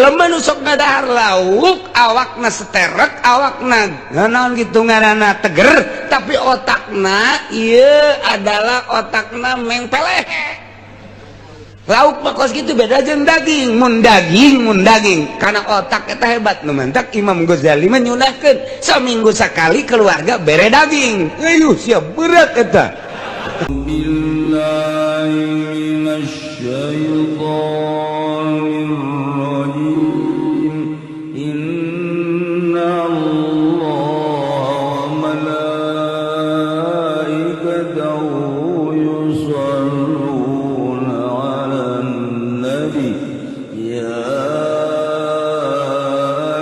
Jelema nu sok ngadahar lauk, awakna seterek, awakna naon gitu ngaranna, teger, tapi otakna ieu adalah otakna mengpeleh. Lauk mah kos gitu, beda jeung daging. Mun daging, mun daging karena otak eta hebat. Nu mantak Imam Ghazali menyunahkeun saminggu sekali keluarga bere daging. Ayo siap, berat eta. بالله من الشيطان الرجيم. إن الله وملائكته يصلون على النبي يا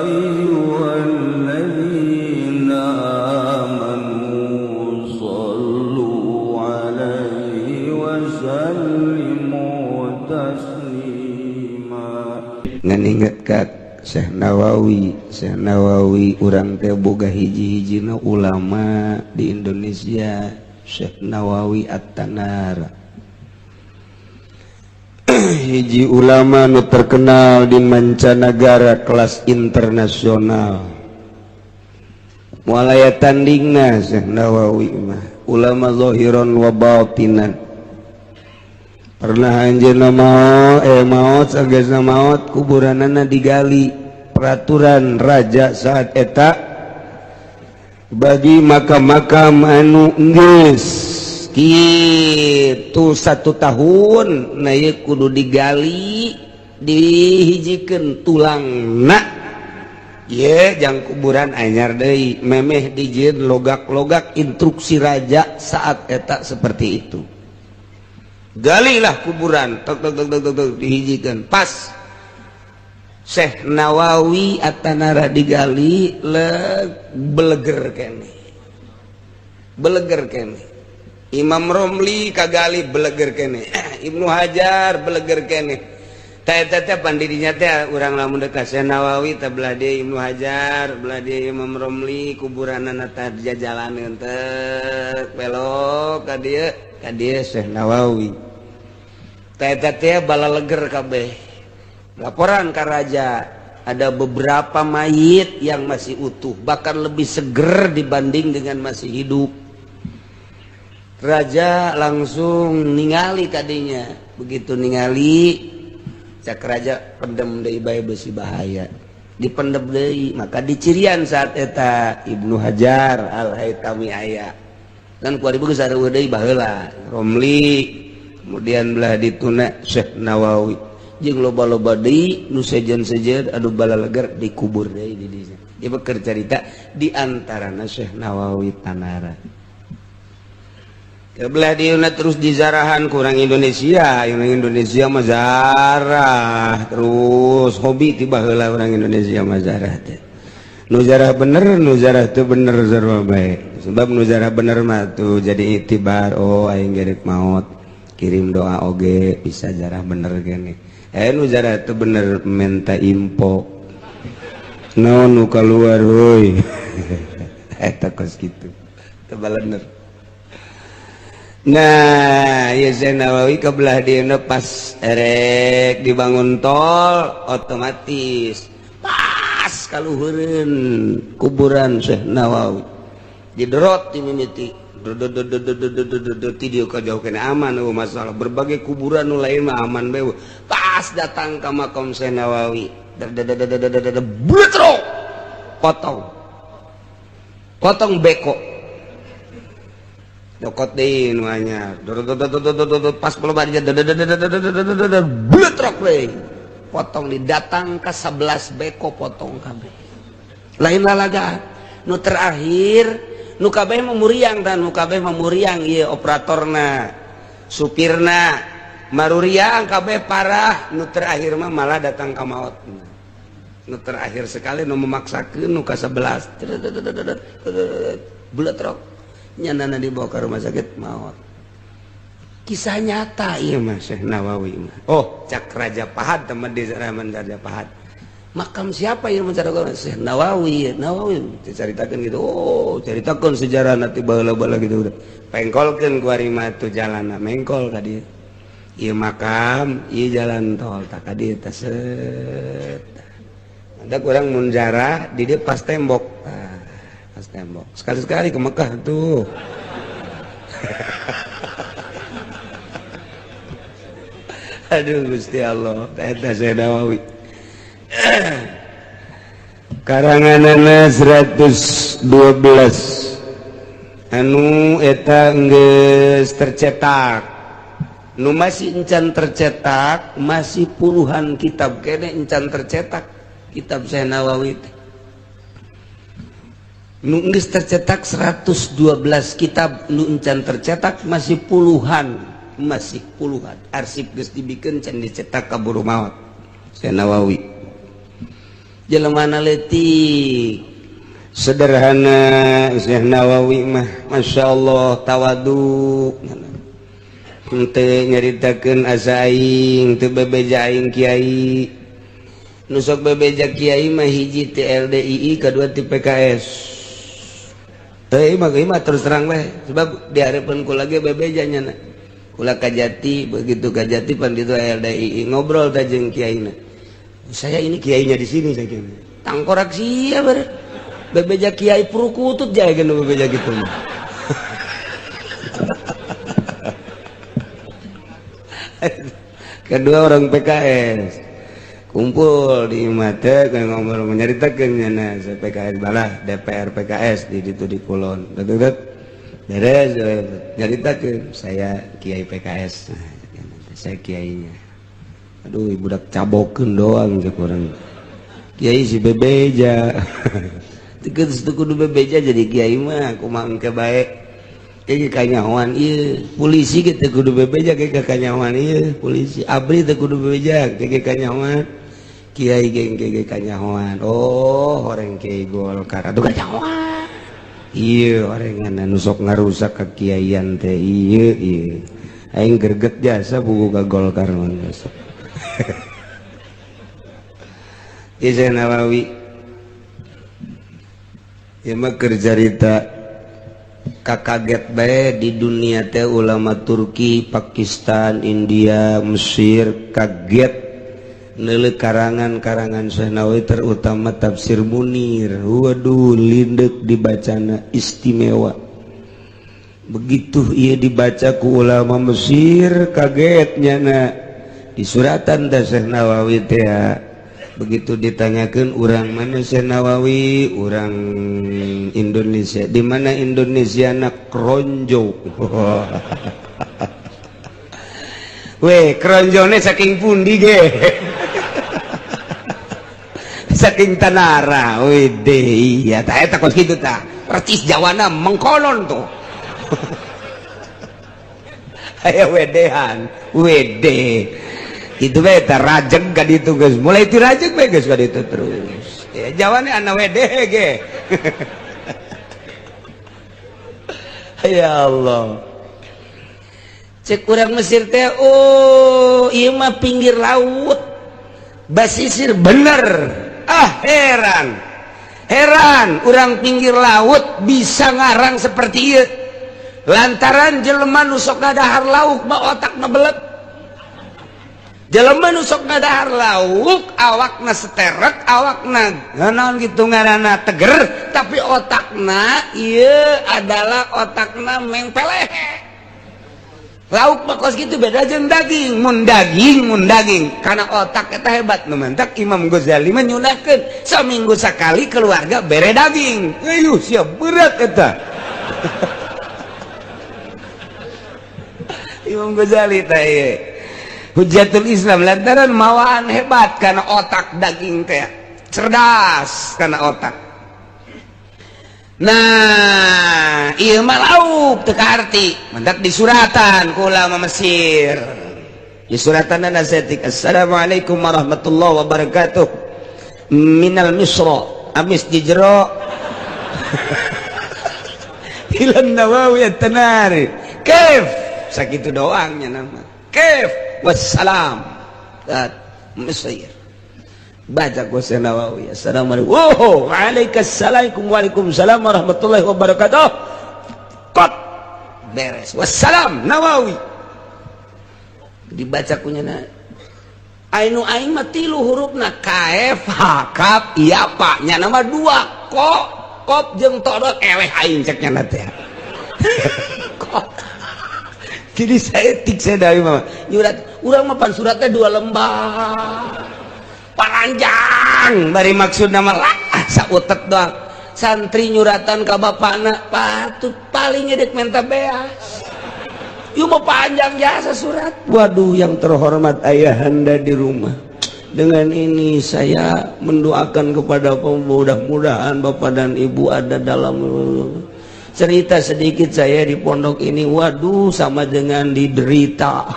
أيها الذين آمنوا صلوا عليه وسلموا تسليما. Ngan inget ka Syekh Nawawi. Syekh Nawawi, urang teh boga hiji-hijina ulama di Indonesia, Syekh Nawawi At-Tanara, hiji ulama nu terkenal di mancanagara, kelas internasional. Moal aya tandingna Syekh Nawawi mah, ulama zahiran wa batinan. Pernah anjeunna maot, maot, sagesna maot kuburanana digali. Peraturan raja saat eta, bagi makam-makam anu geus kitu satu tahun, nah ieu kudu digali, dihijikeun tulangna. Ye jang kuburan anyar deui, memeh dijieun logak-logak. Instruksi raja saat eta seperti itu. Galilah kuburan, tok tok tok tok tok, tok, dihijikan. Pas Syekh Nawawi Atanara digali, le beleger kene, beleger kene. Imam Romli kagali, beleger kene. Ibnu Hajar beleger kene. Teh teh pandidinya teh urang lamun dekat Syekh Nawawi teh, belah dia Ibnu Hajar, belah dia Imam Romli, kuburanana teh jajalaneun teh belok ka dieu, ka dieu Syekh Nawawi. Teh teh balaleger kabeh. Laporan ke raja, ada beberapa mayit yang masih utuh, bahkan lebih seger dibanding dengan masih hidup. Raja langsung ningali tadinya. Begitu ningali, cak raja, "Pendem deui bae, besi bahaya." Dipendem deui, maka dicirian saat eta Ibnu Hajar Al Haitami aya dan ku geus sareueuh deui baheula Romli, kemudian belah dituna Syekh Nawawi jeung loba-loba deui nu sejen-sejen. Aduh, balaleger, dikubur deui di dinya. Ieu keur carita di antarana Syekh Nawawi Tanara. Kebelah diuna terus dizarahan kurang Indonesia. Orang Indonesia mah zarah terus, hobi tiba heula orang Indonesia mah zarah teh. Nu zarah bener, nu zarah teu bener, sarua bae. Sebab nu zarah bener mah tuh jadi itibar, oh, aing gerek maot, kirim doa oge bisa zarah bener gini. Nu zarah teu bener minta info naon nu keluar euy, eta kos kitu teu balener. Nah, ya Syekh Nawawi kebelah dia pas erek dibangun tol, otomatis pas kaluhureun kuburan Syekh Nawawi. Diderot dimimiti ti dieu ka jauh kene aman, euweuh masalah. Berbagai kuburan nu lain mah aman bae. Pas datang ka makam Syekh Nawawi, bletrok, potong potong beko, nyokot deui nu anyar, pas beloba bletrok deui, potong. Didatang ke 11 beko, potong kabeh. Lain lalaga nu terakhir, nu kabeh mah muriang dan nu kabeh mah muriang. Ieu operatorna, supirna maruriang kabeh, parah. Nu terakhir mah malah datang ka maot. Nu terakhir sekali, nu memaksakeun, nu ka 11, bletrok, nyanana dibawa ke rumah sakit, maut. Kisah nyata iya mah Syekh Nawawi mah. Oh, cak Raja Pahad, teman di zaman Raja Pahad, makam siapa yang mencari Syekh Nawawi? Nawawi diceritakan gitu. Oh, ceritakan sejarah nanti baheula-baheula gitu. Udah pengkolkeun ku ari mah tuh jalan mengkol tadi. Ieu makam, ieu jalan tol, tak ka dieu teh set. Ada kurang munjarah di dia pas tembok. Ah, pas tembok. Sekali-sekali ke Mekah tuh. Aduh Gusti Allah, eta Syekh Nawawi. Karanganana 112 anu eta geus tercetak. Nu masih encan tercetak, masih puluhan kitab kene encan tercetak kitab Syekh Nawawi teh. Nu geus tercetak 112 kitab, nu encan tercetak masih puluhan, masih puluhan. Arsip geus dibikeun can dicetak kaburu maot Syekh Nawawi. Jelema leutik sederhana Syekh Nawawi mah, Masya Allah, tawadu. Henteu nyaritakeun asa aing, teu bebeja aing kiai. Nu sok bebeja kiai mah hiji ti LDII, kadua ti PKS. Teu mah mah terus terang bae, sebab di hareupeun kula ge bebeja nya. Kula Kajati, begitu Kajati pan ditu LDII ngobrol teh jeung kiaina. Saya ini kiainya di sini, saya kira. Tangkorak sia ber. Bebeja kiai purukutut jae geus bebeja gitu mah. Kedua orang PKS kumpul di mata kan ngobrol menyaritakeun nya PKS balah DPR PKS di ditu di Kulon. Betul beres nyaritakeun saya kiai PKS. Nah, saya kiainya. Aduh budak cabokeun doang cek urang. Kiai si bebeja. Teu kudu bebeja jadi kiai mah kumaha engke bae. Kayak kanyahoan ieu polisi ge teu kudu bebeja kayak kanyahoan ieu polisi abri teu kudu bebeja kayak kanyahoan kiai ge ge kanyahoan. Oh orang kiai Golkar atuh kanyahoan ieu orengan anu sok ngarusak kekiaian teh ieu ieu aing greget jasa buku ka Golkar mah besok. Syekh Nawawi ieu mah keur carita kaget bae di dunia teh ulama Turki, Pakistan, India, Mesir kaget neuleuh karangan-karangan Syekh Nawawi terutama tafsir Munir. Waduh lindeuk dibacana istimewa. Begitu ia dibaca ku ulama Mesir kaget nyana di suratan teh Syekh Nawawi teh. Begitu ditanyakan orang mana Syekh Nawawi, orang Indonesia. Di mana Indonesia nak Kronjo. Weh, kronjone saking pundi ge? Saking Tanara. Wede, iya tah eta kos kitu tah. Percis Jawana mengkonon tuh. Aya wedehan, wede. Itu bae tah rajeg ka ditu geus. Mulai ti rajeg bae geus ka ditu terus. Ya Jawane ana wede ge. Ya Allah. Cek urang Mesir teh, oh ieu mah pinggir laut. Basisir bener. Ah heran. Heran urang pinggir laut bisa ngarang seperti ieu. Lantaran jelema nu sok ngadahar lauk mah otakna belet. Jelema nu sok ngadahar lauk awakna seterek, awakna naon kitu ngaranna teger, tapi otakna ieu adalah otakna mengpeleh. Lauk mah kos kitu beda jeung daging, mun daging karena otak eta hebat nu mantak Imam Ghazali mah nyunahkeun saminggu sakali keluarga bere daging. Ayuh siap berat eta. Imam Ghazali teh ieu Hujjatul Islam lantaran mawaan hebat karena otak daging teh cerdas karena otak. Nah ieu mah lauk teu kaarti mendak disuratan ku ulama Mesir. Disuratan saeutik assalamualaikum warahmatullahi wabarakatuh minal misra amis di jero ilan Nawawi at-Tanari kaif sakitu doangnya nama kaif wassalam Mesir. Baca ku Syekh Nawawi assalamualaikum. Oh waalaikumsalam waalaikumsalam warahmatullahi wabarakatuh. Kot beres wassalam Nawawi. Dibaca kunyana Ainu aing mah tilu hurufna K F H K iya pak nya nama dua kok kop jeung todot eleh aing cek nya teh. Kok jadi saya tik saya dari mama nyurat urang mah pan suratnya 2 lembar panjang bari maksud nama lah sautet doang. Santri nyuratan ka bapana patut paling edek minta beas. Yuk mau panjang jasa surat. Waduh, yang terhormat ayahanda di rumah, dengan ini saya mendoakan kepada mudah-mudahan bapak dan ibu ada dalam cerita sedikit saya di pondok ini. Waduh, sama dengan diderita.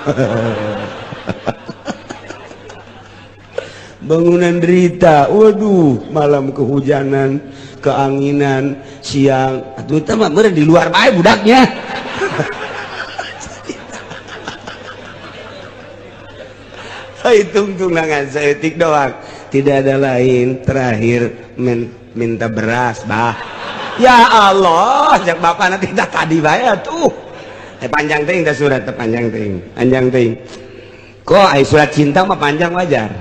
Bangunan derita. Waduh, malam kehujanan, keanginan, siang atuh teh mah meureun di luar bae budaknya. Hitung tunangan saeutik doang, tidak ada lain. Terakhir minta beras bah. Ya Allah, cek bapak nanti tak tadi bae atuh. Panjang teuing teh surat teh panjang teuing, panjang teuing. Kok ai surat cinta mah panjang wajar.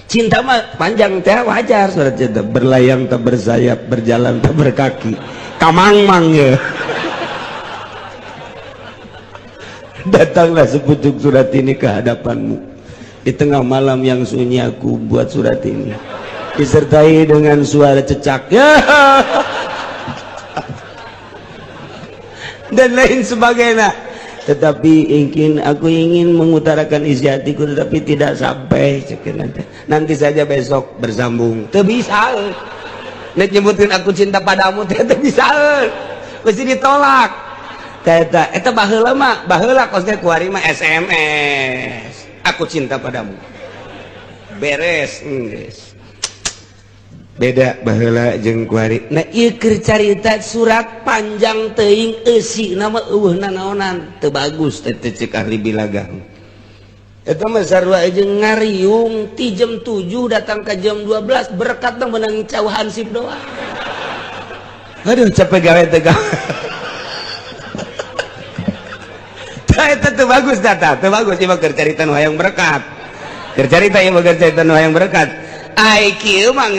Cinta mah panjang teh wajar surat cinta. Berlayang tak bersayap, berjalan tak berkaki. Kamangmang ya. Datanglah sepucuk surat ini ke hadapanmu. Di tengah malam yang sunyi aku buat surat ini, disertai dengan suara cecak ya. Dan lain sebagainya. Tetapi aku ingin mengutarakan isi hatiku, tetapi tidak sampai. Nanti saja besok bersambung. Teu bisa. Nek nyebutin aku cinta padamu teh teu bisa. Mesti ditolak. Eta eta baheula mah, baheula kos teh kuari mah SMS. Aku cinta padamu. Beres geus. Beda baheula jeung kuari. Nah ieu keur carita surat panjang teuing eusi nama eueuh nanaonan teu bagus teh cek ahli bilaga. Eta mah sarua jeung ngariung ti jam 7 datang ke jam 12 berkat teh meunang cau hansip doang. Aduh capek gawe teh gawe. Eta teu bagus data, teu bagus ieu mah keur carita nu hayang berkat. Keur carita ieu mah keur carita nu hayang berkat. Ai kieu mah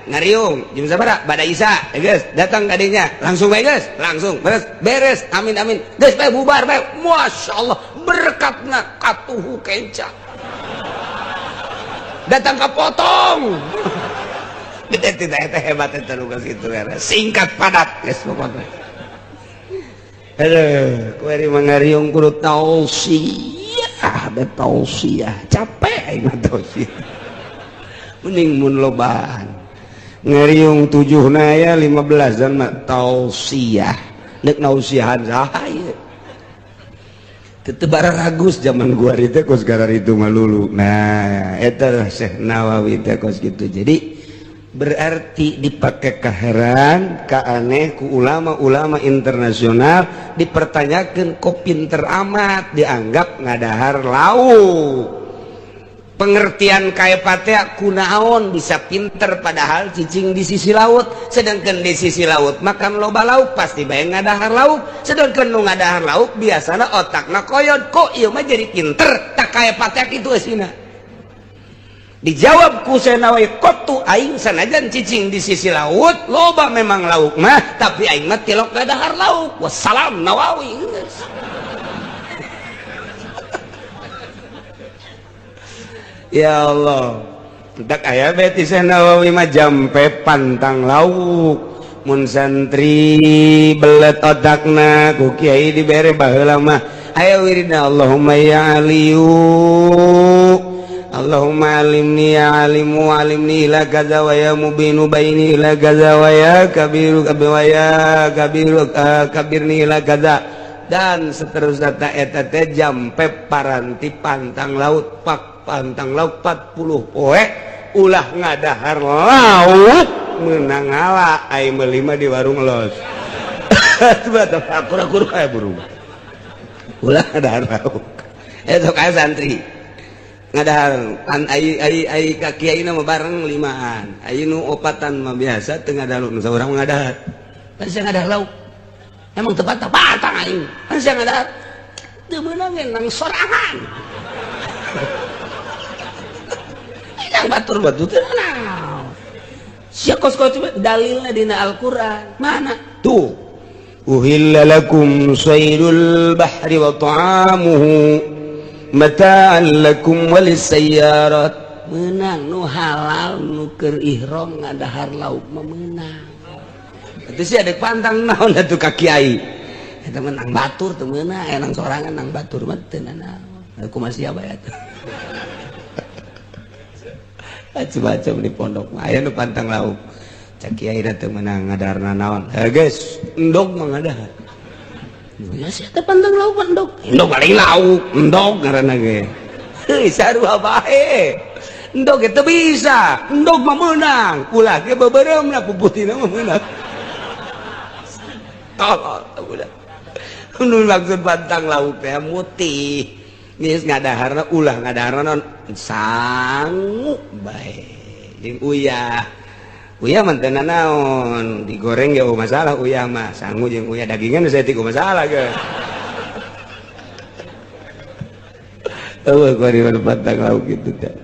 ngariung jam sabaraha bada isya geus datang ka dinya langsung bae geus langsung beres beres amin amin geus bae bubar bae masyaallah berkatna katuhu kenca datang ka potong. Gede tidak eta hebat eta nu kitu singkat padat geus pokokna. Aduh, kuari mangariung kudu tausiah, da tausiah capek aing mah tausiah. Mending mun lobaan. Ngariung 7 na ya 15 dan mah tausiah. Nek nausiahan saha ieu? Teu bararagus zaman gua teh kos itu mah lulu. Nah, eta Syekh Nawawi teh kos kitu. Jadi berarti dipakai keheran keaneh ku ulama-ulama internasional dipertanyakan kok pinter amat dianggap ngadahar lauk. Pengertian kaepatea kunaon bisa pinter padahal cicing di sisi laut, sedangkan di sisi laut makan loba lauk pasti bae ngadahar lauk, sedangkan nu ngadahar lauk biasana otakna koyod kok ieu mah jadi pinter tak kaepatea kitu eusina. Dijawab ku Syekh Nawawi kotu aing sanajan cicing di sisi laut loba memang lauk mah tapi aing mah tilok ngadahar lauk. Wassalam Nawawi. Ya Allah, tak aya beti Syekh Nawawi mah jampe pantang lauk. Mun santri belet otakna ku kiai dibere baheula mah aya wiridna Allahumma ya aliyu Allahumma alimni ya alimu alimni ila kaza wa ya mubinu baini ila kaza wa ya kabiru wa ya kabiru kabirni ila kaza dan seterusnya. Ta eta teh jampe paranti pantang laut pak pantang laut 40 poe ulah ngadahar laut menang ngala ai meuli mah di warung los. Akur-akur kayak burung ulah ngadahar laut eta kayak santri ngadahar an ai ai ai ka kiai mah bareng limaan ai nu opatan mah biasa teu ngadahar nu saurang ngadahar kan sia ngadahar lauk emang teu patang aing kan sia ngadahar teu meunang nang sorangan. Menang batur batur teu naon. Sia kos-kos dalilna dina Al-Qur'an. Mana? Tuh. Uhilla lakum saydul bahri wa ta'amuhu mata'an lakum walisayyarat. Menang nu halal nu keur ihram ngadahar lauk mah meunang. Itu sih ada pantang naon atuh ka kiai. Eta menang batur teu meunang, enang sorangan nang batur mah teu naon. Aku masih apa ya tuh. Macam-macam di pondok mah aya nu pantang lauk. Cak kiai teu meunang ngadarna naon. Heh geus, endog mah ngadahar. Ya sia teh pantang lauk endog. Endog paling lauk, endog ngaranna ge. Heuh sarua bae. Endog teu bisa, endog mah meunang. Ulah ge beubeuremna puputina mah meunang. Tolol udah. Nu maksud pantang lauk teh mutih. Geus ngadaharna ulah ngadaharna naon sangu bae. Jeung uyah. Uyah mah teu nanaon, digoreng ge eueuh masalah uyah mah, sangu jeung uyah dagingan saya tiku masalah ge. Eueuh kuari mah pantang lauk kitu teh.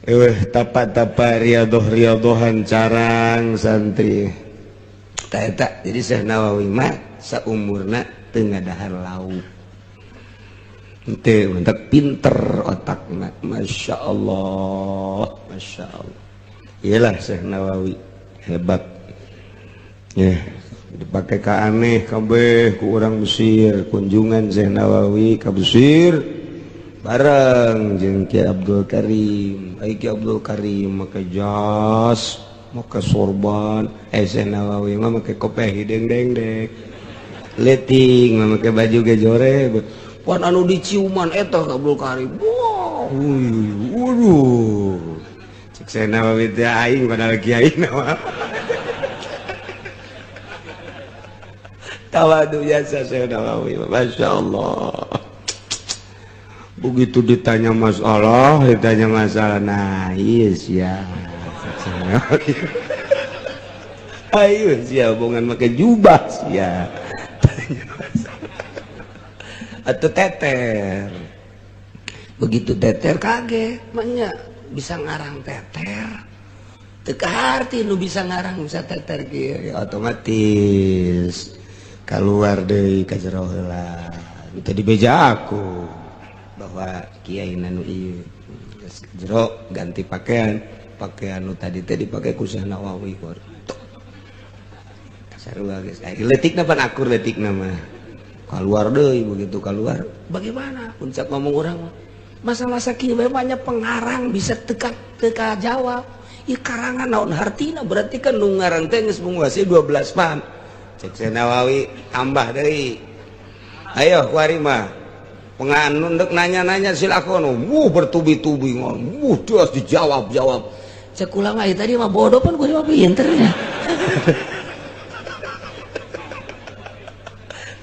Eueuh tapa-tapa riadoh-riadohan carang santri. Tah eta jadi Syekh Nawawi mah saumurna teu ngadahar lauk. Henteu mentak pinter otakna, Masya Allah, Masya Allah. Iyalah Syekh Nawawi hebat. Ya, dipakai ka aneh kabeh ku urang Mesir, kunjungan Syekh Nawawi ka Mesir bareng jeung Ki Abdul Karim. Ai Ki Abdul Karim make jas, make sorban, Syekh Nawawi mah make kopiah hideung dengdek. Leting mah make baju ge jore. Pan anu diciuman eta ka Abdul Karim. Wah, waduh. Cek Syekh Nawawi teh aing padahal kiai mah. Tawadu biasa Syekh Nawawi, Masya Allah. Begitu ditanya masalah, nah iya sia. Ayo sia bongan make jubah sia. Tanya masalah. Atau teter. Begitu teter kaget, maknya bisa ngarang teter. Teu kaharti nu bisa ngarang bisa teter kieu ya otomatis keluar deui ka jero heula. Teu dibeja aku bahwa kiai nu ieu geus jero ganti pakaian, pakaian nu tadi teh dipake ku Syekh Nawawi. Sarua geus. Leutikna pan akur leutikna mah. Keluar deui begitu keluar bagaimana puncak ngomong urang mah. Masa-masa kieu bae banyak pengarang bisa teka teka jawab. Ieu karangan naon hartina berarti kan nu ngarang teh geus menguasai 12 pan. Cek Syekh Nawawi tambah deui. Ayo kuari mah. Penganun dek nanya-nanya silakan. Wuh bertubi-tubi ngomong. Wuh terus dijawab-jawab. Cek ulama ieu tadi mah bodoh pan kuari mah pinternya.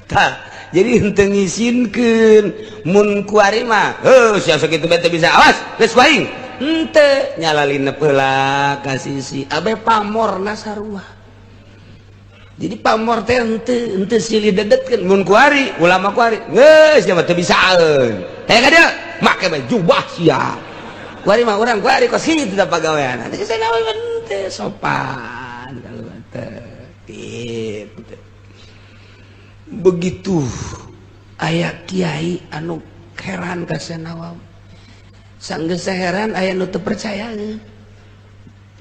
Tah, jadi henteu ngisinkeun mun kuari mah heuh sia sakitu bae teu bisa awas geus ku aing. Henteu nyalalinep heula ka sisi abe pamorna sarua. Jadi pamor teh henteu henteu silih dedetkeun mun kuari ulama kuari geus nya mah teu bisaeun. Teh ka dieu make bae jubah sia. Kuari mah urang kuari kos kitu da pagawean. Teh Syekh Nawawi henteu sopan kalau teh kitu. Begitu aya kiai anu heran ka Syekh Nawawi. Sanggeus heran aya nu teu percaya.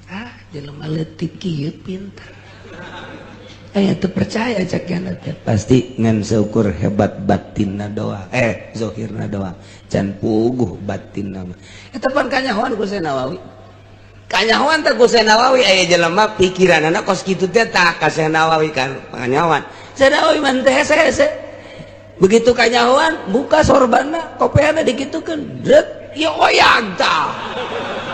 Ah, jelema leutik kieu pinter. Aya teu percaya cak kiana teh. Pasti ngan seukur hebat batinna doang. Zahirna doang. Can puguh batinna mah. Eta pan kanyahoan ku Syekh Nawawi. Kanyahoan teh ku Syekh Nawawi aya jelema pikiranana kos kitu teh tah ka Syekh Nawawi kan kanyahoan. Syekh Nawawi mah teh hese-hese. Begitu kanyahoan buka sorbanna, kopeana dikitukeun, dret, ya oyag tah.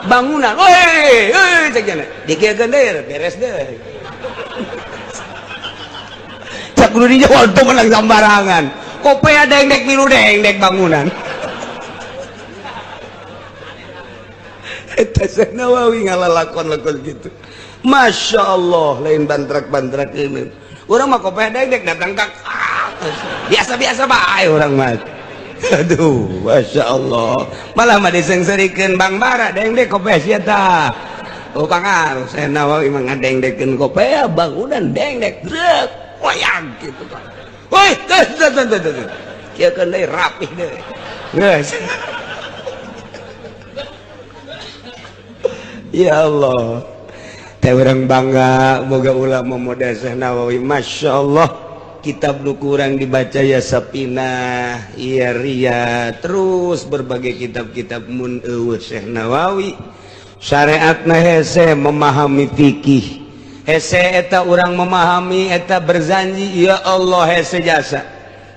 Bangunan, weh, euy cek cenah. Dikieukeun deui, beres deui. Cak kudu dijawab teu menang sambarangan. Kopea dengdek milu dengdek bangunan. Eta Syekh Nawawi ngalalakon-lakon gitu. Masya Allah, lain bantrak-bantrak ini. Urang mah kopea dengdek datang ka biasa-biasa bae urang mah. Aduh, Masya Allah, malah mah disengserikeun Bang Bara dengdek kopiah sia tah. Oh, pangaruh Syekh Nawawi mah ngadengdekeun kopiah bangunan dengdek grek wayang gitu kan. Woi, tuh tuh tuh tuh tuh. Kieu keun deui rapih deui. Geus. Ya Allah. Teh urang bangga boga ulama model Syekh Nawawi. Masya Allah. Kitab nu kurang dibaca ya Sapinah, ya Ria, terus berbagai kitab-kitab mun eueuh Syekh Nawawi. Syariatna hese memahami fikih. Hese eta urang memahami eta berzanji, ya Allah hese jasa.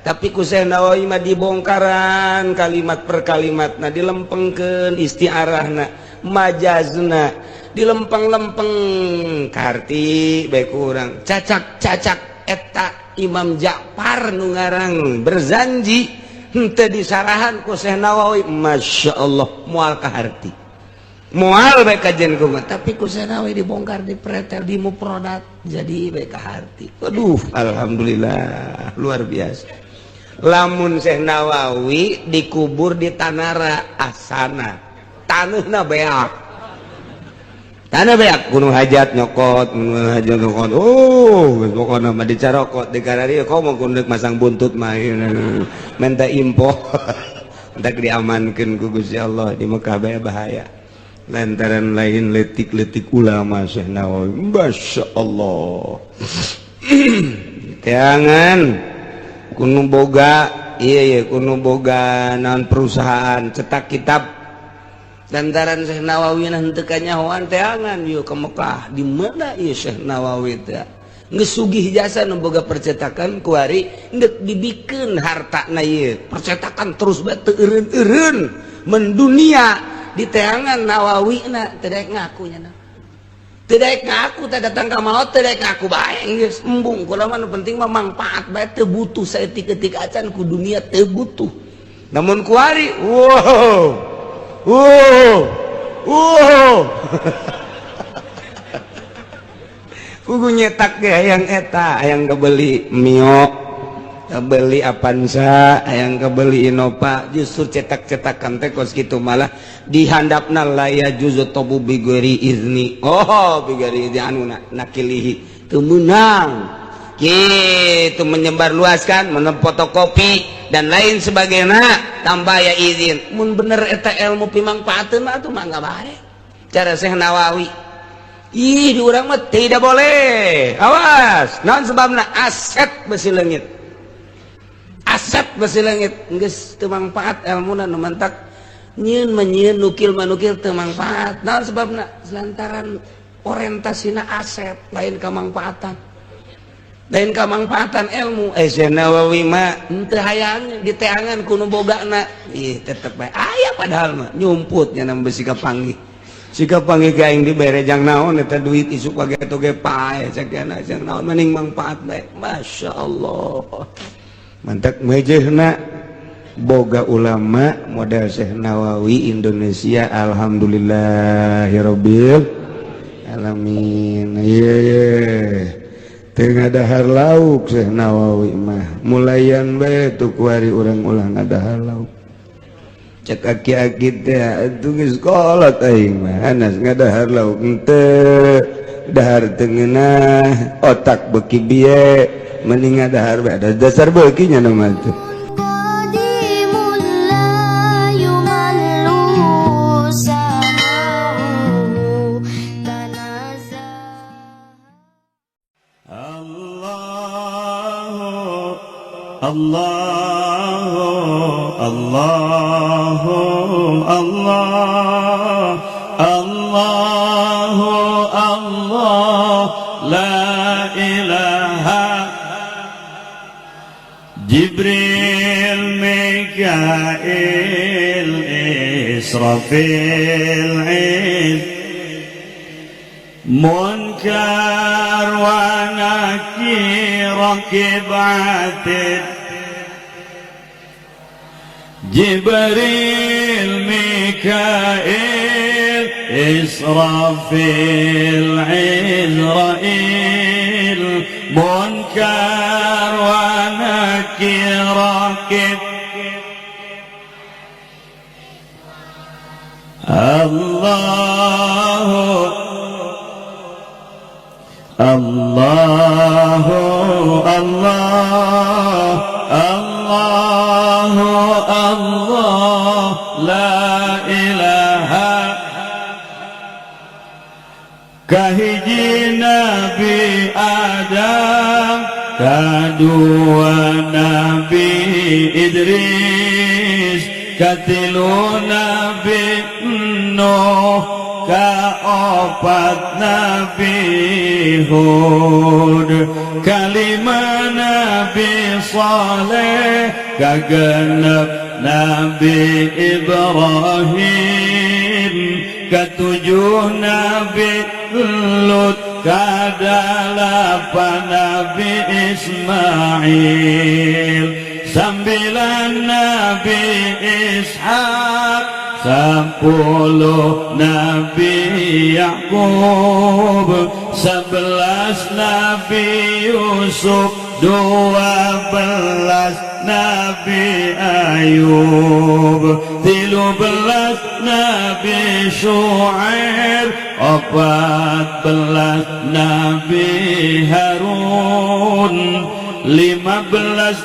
Tapi ku Syekh Nawawi mah dibongkaran kalimat per kalimatna, dilempengkeun istiarahna, majazna, dilempeng-lempeng karti bae kurang cacak-cacak eta Imam Ja'far nu ngarang berzanji henteu disarahan ku Syekh Nawawi. Masya Allah, moal kaharti, moal bae kajen kumaha, tapi ku Syekh Nawawi dibongkar, dipretel, dimuprodat, jadi bae kaharti. Aduh, alhamdulillah, luar biasa. Lamun Syekh Nawawi dikubur di Tanara asana, taneuhna beak, tanah beak, gunung hajat nyokot, gunung hajat nyokot. Oh, pokokna mah dicarokot di karari komo kudu masang buntut mah minta info. Entak diamankeun ku Gusti Allah di Mekah bae bahaya. Lantaran lain letik-letik ulama Syekh Nawawi. Masya Allah. Jangan kuno boga, iya iya kuno boga naon perusahaan cetak kitab. Lantaran Syekh Nawawi henteu kanyahoan teangan yuk ke Mekah. Di mana ieu Syekh Nawawi teh? Geus sugih jasa nu boga percetakan kuari geus dibikeun hartana ieu. Percetakan terus bae teu eureun-eureun mendunia di teangan Nawawi na teu daek ngaku nya. Teu daek ngaku teh datang ka maot teu daek ngaku bae geus embung. Kula mah nu penting mah mangpaat bae, teu butuh saeutik-eutik acan ku dunia, teu butuh. Namun kuari wow wow wow kudu nyetak ge hayang eta, hayang kebeli Mio, kebeli Avanza, hayang kebeli Innova, justru cetak-cetakan teh kos kitu malah dihandapna la yajuzu tabu bighairi izni. Oh, bighairi izni anu nakilihi teu meunang. Kitu menyebar luaskan, fotokopi dan lain sebagainya tanpa ya izin. Mun bener eta ilmu pimangpaateun mah atuh mangga bae. Cara Syekh Nawawi, ih, di urang mah tidak boleh. Awas, naon sebabna? Aset besi leungit. Aset besi leungit geus teu mangpaat ilmuna nu mantak nyieun mah nyieun, nukil mah nukil teu mangpaat. Naon sebabna? Lantaran orientasina aset lain kamangpaatan. Lain kamangpaatan ilmu. Eh, Syekh Nawawi mah henteu hayang diteangan ku nu bogana. Ih, tetep bae aya padahal mah nyumput nya besi kapanggih. Sikap panggih ka aing dibere jang naon eta duit isuk page toge pae cek jang naon, mending mangpaat bae. Masya Allah. Mantak mejehna boga ulama model Syekh Nawawi Indonesia, alhamdulillahirabbil alamin. Ye ye. Teu ngadahar lauk Syekh Nawawi mah. Mulayan bae tuh kuari urang ulah ngadahar lauk. Cek aki-aki teh atuh geus kolot aing mah anas ngadahar lauk henteu dahar teu ngeunah otak beuki bieu mending ngadahar bae ada dasar beuki nya nu mah tuh. قديم لا يمل سماعه تنزه الله الله الله الله الله الله لا إله جبريل ميكائيل إسرافيل عز منكر ونكير رقيب عتيد جبريل ميكائيل إسرافيل عزرائيل منكر ونكير رقيب. Allah Allah Allah Allah Allah la ilaha. Kahiji Nabi Adam, kadua Nabi Idris, katilu Nabi Nuh, kaopat Nabi Hud, kalima Nabi Saleh, kagenep Nabi Ibrahim, ketujuh Nabi Lut, kadalapan Nabi Ismail, 9 Nabi Ishak, 10 Nabi Yakub, 11 Nabi Yusuf, 12 Nabi Ayub, 13 Nabi Shu'aib, 14 Nabi Harun, 15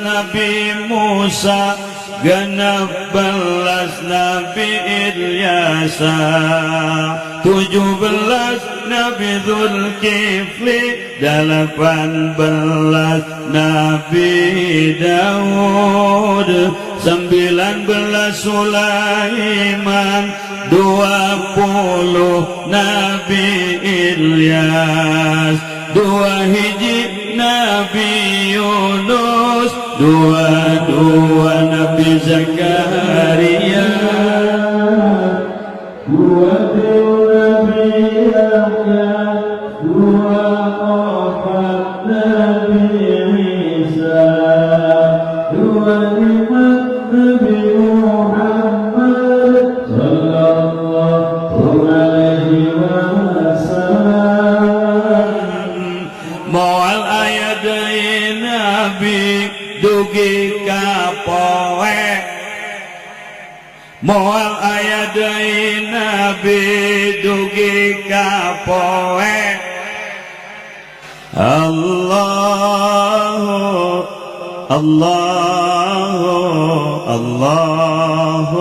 Nabi Musa, 16 Nabi Ilyasa, 17 Nabi Zulkifli, 18 Nabi Daud, 19 Sulaiman, 20 Nabi Ilyas, 2 hiji Nabi Yunus, 22 Nabi Zakaria, 2 Nabi Yahya, 24 Nabi Isa, 25 Nabi Muhammad sallallahu alaihi wasallam. Moal aya deui nabi dugi ka poe, moal aya deui nabi dugi ka poe. Allah Allah Allah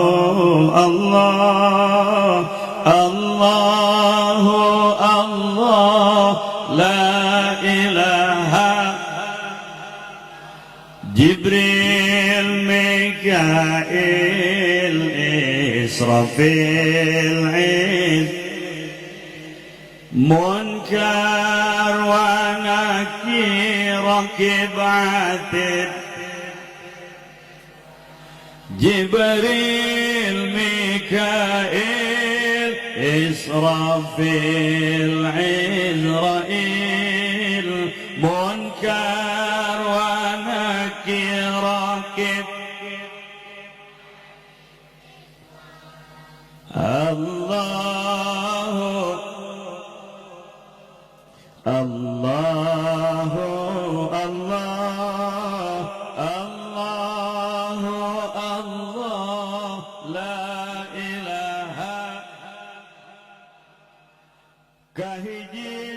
Allah Allah Allah la ilaha. Jibril, Mikail, Israfil, Iz, Munkar wa Nakir, Atid, Jibril, Mikail, Israfil, Izrail, Munkar wa Nakir. Allah Allah Allah Allah Allah la ilaha. Kahiji